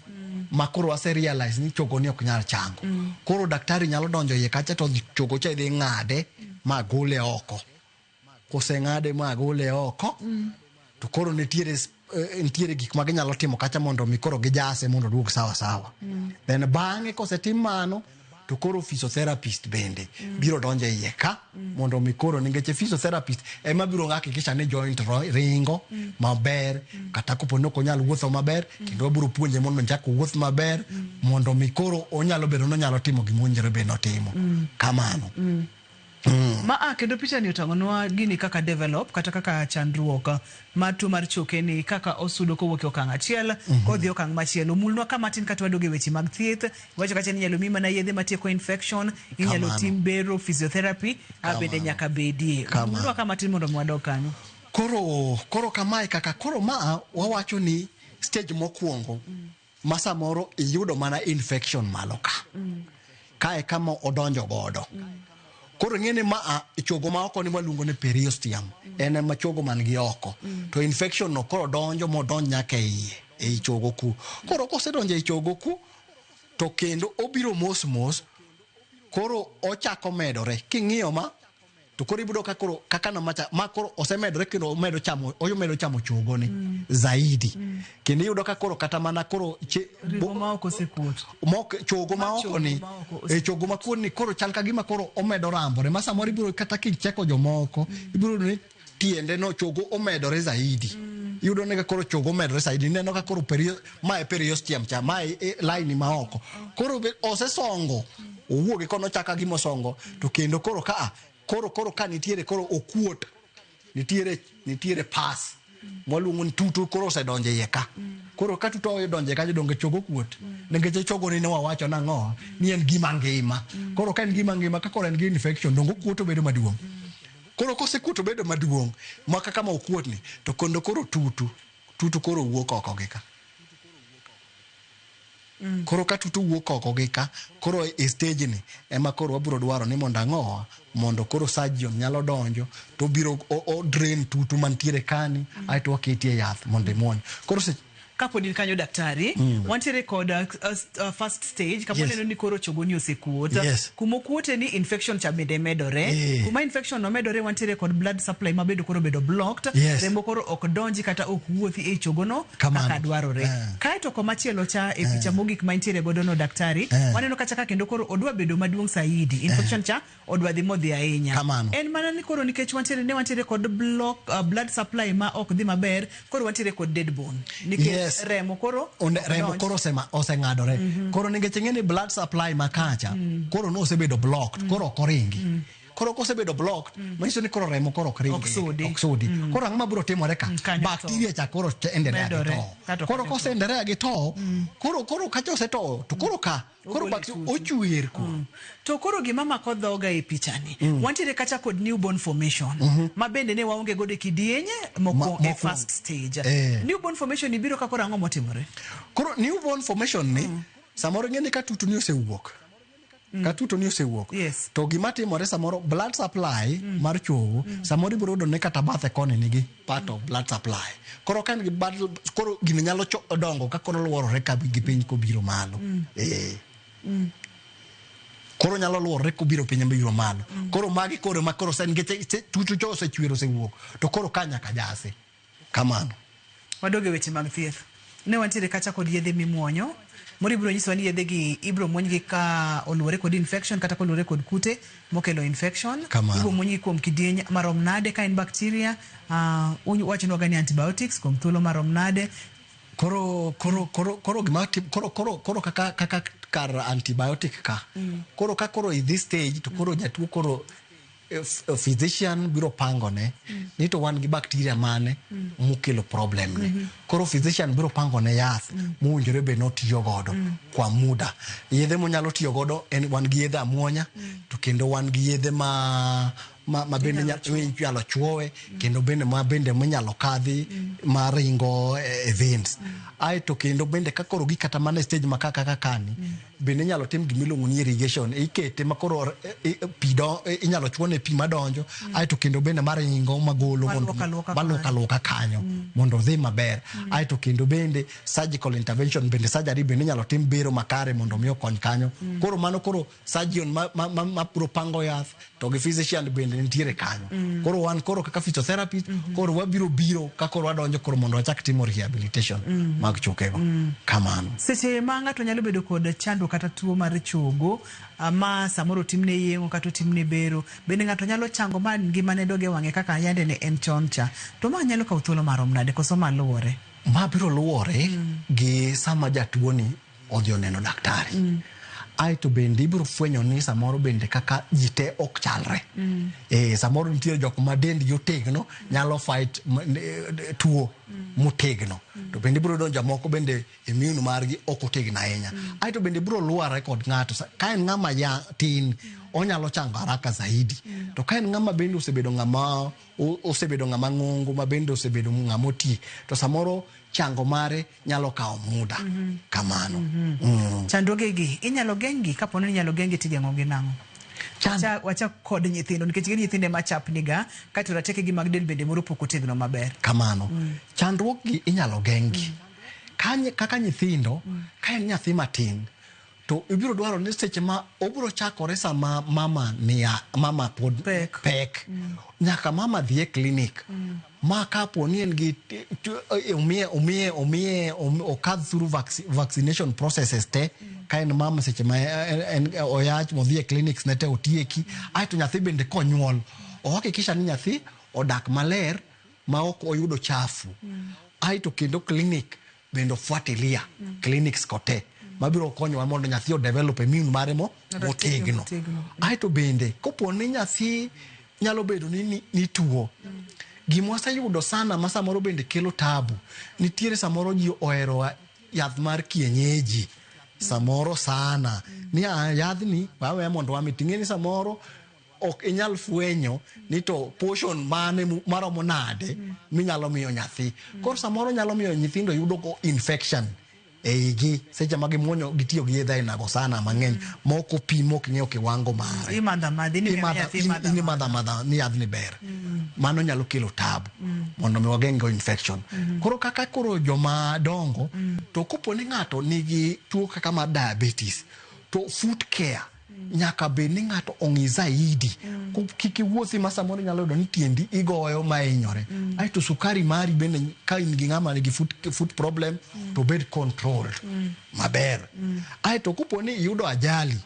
Ma koro wase realize ni chogo ni ok nyal chango. Koro daktari nyalo donjo iye kacha to chogo cha idhi ng'ade ma gole oko. Koseng'ade ma gole oko, to koro nitiere gik ma ginyalo timo kacha mondo mi koro gijase mondo oduog sawa sawa. Then bang'e kosetim mano to koro physiotherapist bende biro donjo iye ka mondo mi koro nikech physiotherapist ema biro hakikisha ni joint ringo maber, kata kopo ni ok onyal wuotho maber, kendo wabiro puonje mondo ochak owuoth maber, mondo mi koro onyalo bedo ni onyalo timo gima owinjore bed ni otimo. Kamano. Ma kendo picha ni otang'onwa gini kaka develop kata kaka chandruok mar tuo mar choke ni kaka osudo kowuok e okang' achiel kodhi okang' machielo. Mulnwa kama tin kata wadoge weche mag thieth, iwacho kacha ni inyalo mi mana yedhe matieko infection, inyalo tim bero, physiotherapy bende nyaka bedie. Mulnwa kama tin mondo wadog kanyo. Koro kamae kaka koro ma wawacho ni stage mokwongo ma samoro iyudo mana infection malo ka. Kae kama odonjo godo. Koro ng'ene ma chogo ma oko ni waluongo ni periosteum. En ema chogo man gi oko. To infection no koro donjo modonj nyaka e iye, ei chogo ku. Koro kosedonjo ei chogo ku, to kendo obiro mos mos, koro ochako medore. King'iyo ma, to koro ibiro ka koro kaka na macha, ma koro osemedore kendo omedo chamo chogo ni zaidi. Kendo iyudo ka koro kata mana koro ring'o ma oko osekuot. Chogo ma oko ni, chogo ma kuot ni koro chal ka gima koro omedo rambore. Ma samoro ibiro kata kicheko jomoko, ibiro ni tiende no chogo omedore zaidi. Iyudo ni ka koro chogo omedore zaidi, ineno ka koro ma e periosteum cha, ma e line ma oko. Koro osesongo, owuok kono chaka gima osongo, to kendo koro ka koro ka nitiere koro okuot, nitiere pass mwaluongo ni tutu koro osedonjo iye ka. Koro ka tutu odonjo iye ka jodongo chogo kuot. Nikech chogo ni ne wawacho nang'o ni en gima ngima. Koro ka en gima ngima ka koro en gi infection dongo okuot obedo maduong'. Koro kosekuot obedo maduong' ma kaka ma okuot ni to kondo koro tutu koro wuok oko gi ka. Koro ka tutu wuok oko gi ka, koro e stage ni ema koro wabiro dwaro ni mondo ang'owa mondo koro surgeon nyalo donjo to biro o drain tutu mantiere kani aeto waketie yath mondo imuony. Koro Kapod in kanyo daktari, wantiere kod first stage kapo neno ni koro chogoni osekuot. Kuma okuote ni infection cha bende medore. Kuma infection no medore, wantiere kod blood supply mabedo koro bedo blocked. Remo koro ok donji kata ok wuothi e chogono kaka dwarore. Kaeto komachielo cha e picha mogik ma intiere godo no, daktari, waneno kacha ka kendo koro odwa bedo maduong' saidi. Infection cha odwa dhi modhi ahinya. Kamano. En mana ni koro nikech wantiere kod block blood supply ma ok dhi maber, koro wantiere kod dead bone. Nikech remo koro ok remo donj. Koro oseng'adore. Koro nikech ing'e ni blood supply ma kacha koro nosebedo blocked, koro ok oringi. Koro kosebedo blocked, manyiso ni koro remo koro ok ringi. Ok sudi. Ok sudi. Koro ang'o mabiro timore ka? Kanyo to. Bacteria cha koro endelea gi Medore. to. Kato Koro kanyo. Koseendelea gi to, koro kacha osetowo, to koro ka koro Ogole bacteria tutu. ochwer koro. To koro gima mako dhoga e pichani, wantiere kacha kod new bone formation ma bende ne waonge godo e kidieny mokwongo e Mokwongo. first stage. New bone formation ibiro ka koro ang'o motimore? Koro new bone formation ni, samoro ing'e ni ka tutu ni osewuok, ka tuto ni osewuok, to gima timore samoro blood supply mar chogo, samoro ibiro yudo ni kata bathe koni nigi part of blood supply. Koro ka en gi koro gini nyalo dongo ka koro luorore ka gi piny kobiro malo. Koro nyalo luorore kobiro piny mabiro malo. Koro magi koro ma koro sen nikech tutu cho osechwer, osewuok, to koro ka nyaka jasi kamano. Wadog e weche mag thieth. Ne wantiere kacha kod yedhe mimuonyo. Moro ibiro nyisowa ni yedhe gi ibiro muonygi ka oluwore kod infection kata koluwore kod kute mokelo infection. Kamano. Ibiro muonygi kuom kidieny marom nade ka en bacteria. Wachonwa ga ni antibiotics kuom thuolo marom nade. Koro gima tim, koro kaka kar antibiotic ka. Koro ka koro in this stage to koro jatuo koro physician biro pangone ni to wan gi bacteria mane mokelo problem ni. Koro physician biro pangone yath mowinjore bed notiyo godo kwa muda. Yedhe monyalo tiyo godo en wan gi yedhe amuonya, to kendo wan gi yedhe ma bende inyalo chuowe, kendo bende ma bende minyalo kadhi maringo e veins. Aeto kendo bende ka koro gi kata mana e stage ma kaka kani, bende inyalo tim gimiluongo ni irrigation. Ikete ma koro pi inyalo chuone pi madonjo, aeto kendo bende maringo magolo mondo Maluok aluoka maluok kanyo. Aluoka kanyo mondo odhi maber. Aeto kendo bende surgical intervention, bende surgery bende inyalo tim bero makare mondo mi okony kanyo. Koro mano koro surgeon ma biro pango yath to gi physician bende nitiere kanyo. Koro wan koro kaka physiotherapist, koro wabiro biro ka koro wadonjo koro mondo wachak timo rehabilitation mag chokego. Kamano. Seche ma ng'ato nyalo bedo kod chandruok kata tuo mar chogo, ma samoro otimne yeng'o kata otimne bero, bende ng'ato nyalo chango ma ngimane dog e wang'e kaka yande ne en chon cha? To ma nyalo kawo thuolo marom nade koso ma luwore? Ma biro luwore gi sama jatuo ni odhi oneno daktari. Aeto bende ibiro fwenyo ni samoro bende kaka ji te ok chalre. Samoro nitie jok ma dendgi otegno, nyalo fight tuo motegno. To bende ibiro yudo jomoko bende immune margi ok otegno ahinya. Aeto bende biro luwore kod ng'ato. Ka en ng'ama ya tin, onyalo chango haraka zaidi. To ka en ng'ama bende osebedo ng'ama ng'ongo, ma bende osebedo ng'ama oti, to samoro chango mare nyalo kawo muda. Kamano. Chandruoge gi inyalo geng'gi? Kapo ni inyalo geng'gi, tigeng'o gi nang'o? Wachak kod nyithindo, nikech gin nyithindo ema chapniga kaeto ratekegi mag del bende moro pok otegno maber. Kamano. Chandruok gi inyalo geng'gi. Kaka nyithindo, ka en nyathi matin, to ibiro dwaro ni seche ma obiro chakore sama mama niya, mama pod pek, pek. Nyaka mama dhi e klinik. Ma kapo ni en gi omiye okadh through vaccination processes te, ka en mama seche ma en oyach modhi e clinics ne te otieki. Aeto nyathi bende konyuol, ohakikisha ni nyathi odak maler ma ok oyudo chafu. Aeto kendo clinic bende ofuatilia clinics ko te mabiro konyowa mondo nyathi o develop immune mare mo motegno. Motegno. Aeto bende kopo ni nyathi nyalo bedo ni tuo, gima waseyudo sana ma samoro bende kelo tabu, nitiere samoro ji ohero yath mar kienyeji samoro sana ni yadhni waweya mondo wami, ting'e ni samoro ok inyal fwenyo ni to portion mane maromo nade minyalo miyo nyathi. Koro samoro nyalo miyo nyithindo yudo go infection. e igi seche ma gimuonyo gitiyo gi yedhe ainago sana mang'eny mok opim mok ing'eyo kiwango mare. Imadho amadha, in Imadho- nyathi in- imadho in imadho amadha ni yadhni ber. Mano nyalo kelo tabu mondo mi wageng' go infection. Koro kaka koro joma dongo to kopo ni ng'ato nigi tuo kaka mar diabetes to foot care nyaka bed ni ng'ato ong'i zaidi. Kik iwuothi ma samoro inyalo yudo ni tiendi igoyo ma hinyore. Aeto sukari mari bende ka in gi ng'ama nigi foot problem to bed controlled maber. Aeto kopo ni iyudo ajali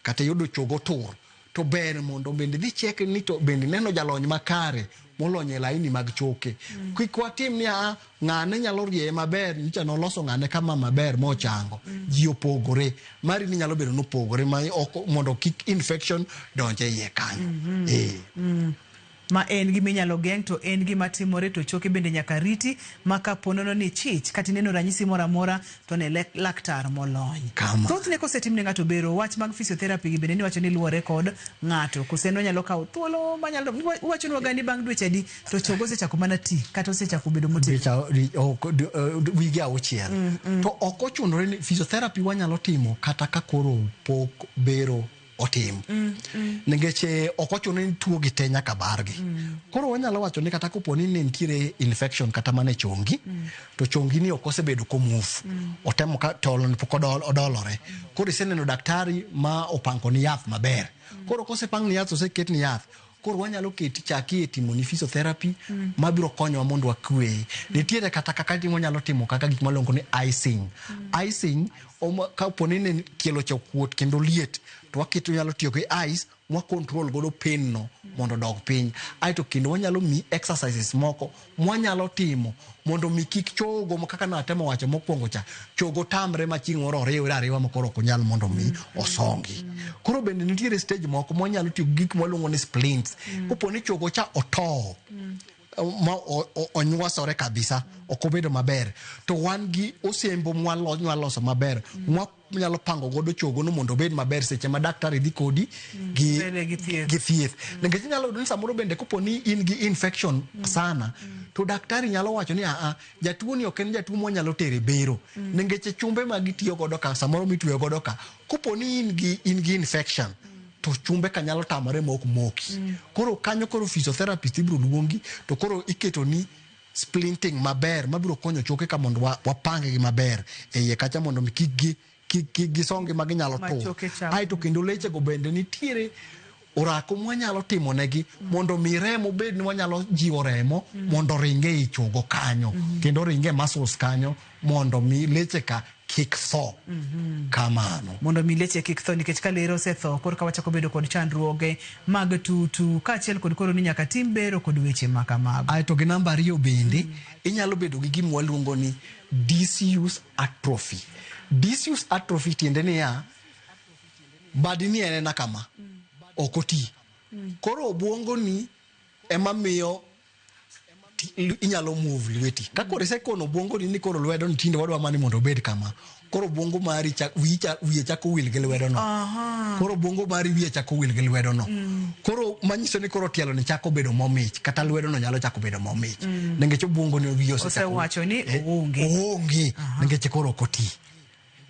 kata iyudo chogo tur to ber mondo bende dhi check ni to bende ineno jalony makare molony e laini mag choke. Kik watim ni a ng'ane nyalo rieye maber nyicha noloso ng'ane kama maber mochango. Ji opogore. Mari ni nyalo bedo nopogore ma ok mondo kik infection donj e iye kanyo. Ma en gima inyalo geng' to en gima timore to choke bende nyaka riti ma kapo nono ni chich kata ineno ranyisi moro amora to ne laktar molony. Thothne kosetim ne ng'ato bero, wach mag physiotherapy gi bende niwacho ni luwore kod ng'ato. Koso en onyalo kawo thuolo manyalo iwachonwa ga ni bang' dweche adi to chogo osechako mana ti kata osechako bedo motegno. Wige auchiel. To ok ochunore ni physiotherapy wanyalo timo kata ka koro pok bero otim. Nikech ok ochuno ni tuo gi te nyaka bargi. Koro wanyalo wacho ni kata kopo ni ne nitiere infection kata mana e chongi, to chongi ni ok osebedo komove. Otemo ka tolo ni pok odolore. Koro iseneno daktari ma opango ni yath maber. Koro kosepang ni yath, oseket ni yath, koro wanyalo keti chaki e timo ni physiotherapy mabiro konyowa mondo wakwe. Nitiere kata kaka wanyalo timo kaka gik maluongo ni icing. Icing, kapo ni ne tielo cha okuot kendo liet, to waketo nyalo tiyo gi ice mwa control godo pain no mondo odog piny. Aeto kendo wanyalo mi exercises moko mwanyalo timo mondo mi kik chogo kaka natemo wacho mokwongo cha, chogo tamre ma chieng' moro oriwre ariwa ma koro ok onyal mondo mi osongi. Koro bende nitiere stage moko mwanyalo tiyo gi gik mwaluongo ni splints. Kopo ni chogo cha otowo ma onywasore kabisa, ok obedo maber, to wan gi osembo mwaloso maber mwanyalo pango godo chogo no mondo obed maber seche ma daktari dhi kodi gi thieth. Nikech inyalo yudo ni samoro bende kopo ni in gi infection sana, to daktari nyalo wacho ni aa, jatuo ni ok en jatuo mwanyalo tere bero. Nikech chumbe ma gitiyo godo ka samoro mitweyo godo ka, kopo ni in gi infection, to chumbe ka nyalo tamore ma ok moki. Koro kanyo koro physiotherapist ibiro luongi to koro iketo ni splinting maber mabiro konyo choke ka mondo wapang gi maber e iye kacha mondo mi kik gisongi ma ginyalo tur. Aeto kendo leche go bende nitiere orako mwanyalo timo negi mondo mi remo bed ni wanyalo jiwo remo mondo ringe ei chogo kanyo kendo ringe muscles kanyo mondo mi leche ka kik tho. Kamano. Mondo mi leche kik tho, nikech ka lero osetho korka wachako bedo kod chandruoge mag tutu kaachiel kod koro ni nyaka tim bero kod weche ma kamago. Aeto gi namba 2 bende inyalo bedo gi gima waluongo ni disuse atrophy. Disuse atrophy tiende niya, badi ni en ena kama, ok oti. Koro obwongo ni ema miyo inyalo move lweti. Ka koro isekono obwongo ni koro lwedo ni tinde wadwa mani mondo obed kama. Koro obwongo mari wiye chako wil gi lwedo no. Koro obwongo mari wiye chako wil gi lwedo no. Koro manyiso ni koro tielo ni chako bedo momich kata lwedo no nyalo chako bedo momich. Nikech obwongo ni wiye osewacho ni oonge. Oonge nikech koro ok oti.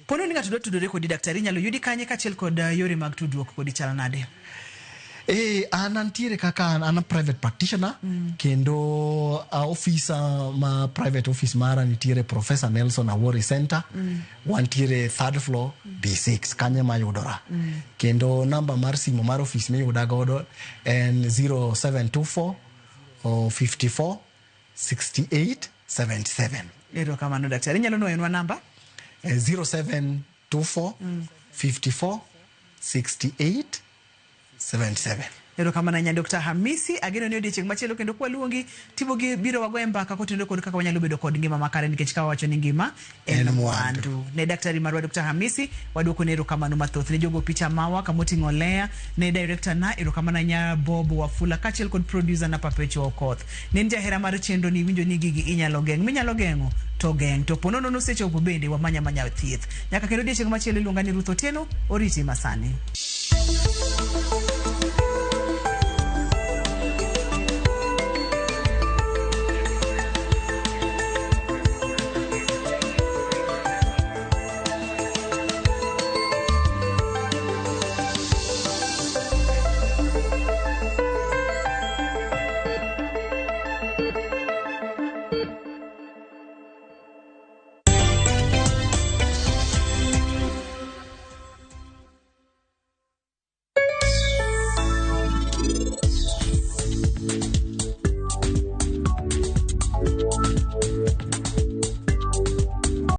Pono ni ng'ato dwa tudore kodi daktari inyalo yudi kanye kaachiel kod yore mag tudruok kodi chal nade? An antiere kaka an a private practitioner kendo ofisa ma private office mara nitiere Professor Nelson Awori Center. Wantiere third floor B6 kanye mayudora. Kendo namba mar simu mar office miyuda godo en 0724 54 68 77. Erokamano daktari. Inyalo nuoyonwa namba? 0724 54 68 77. Erokamano ahinya Dr. Hamisi, ageno ni odiechieng' machielo kendo kwaluongi tibo gi biro wagoye mbaka kotenore kod kaka wanyalo bedo kod ngima makare nikech ka wawacho ni ngima en mwandu. Ne daktari marwa Dr. Hamisi, waduoko ne erokamano mathoth ne jogo picha mawa kamoting'o Lea, ne director na erokamano ahinya Bob Wafula kaachiel kod producer na Perpetua Okoth. Ne en jahera mar chenro ni iwinjo ni gigi inyalo geng', minyalo geng'o to geng', to po nono nosechopo bende wamanya manya thieth. Nyaka kendo odiechieng' machielo iluonga ni Ruth Otieno, oriti masani.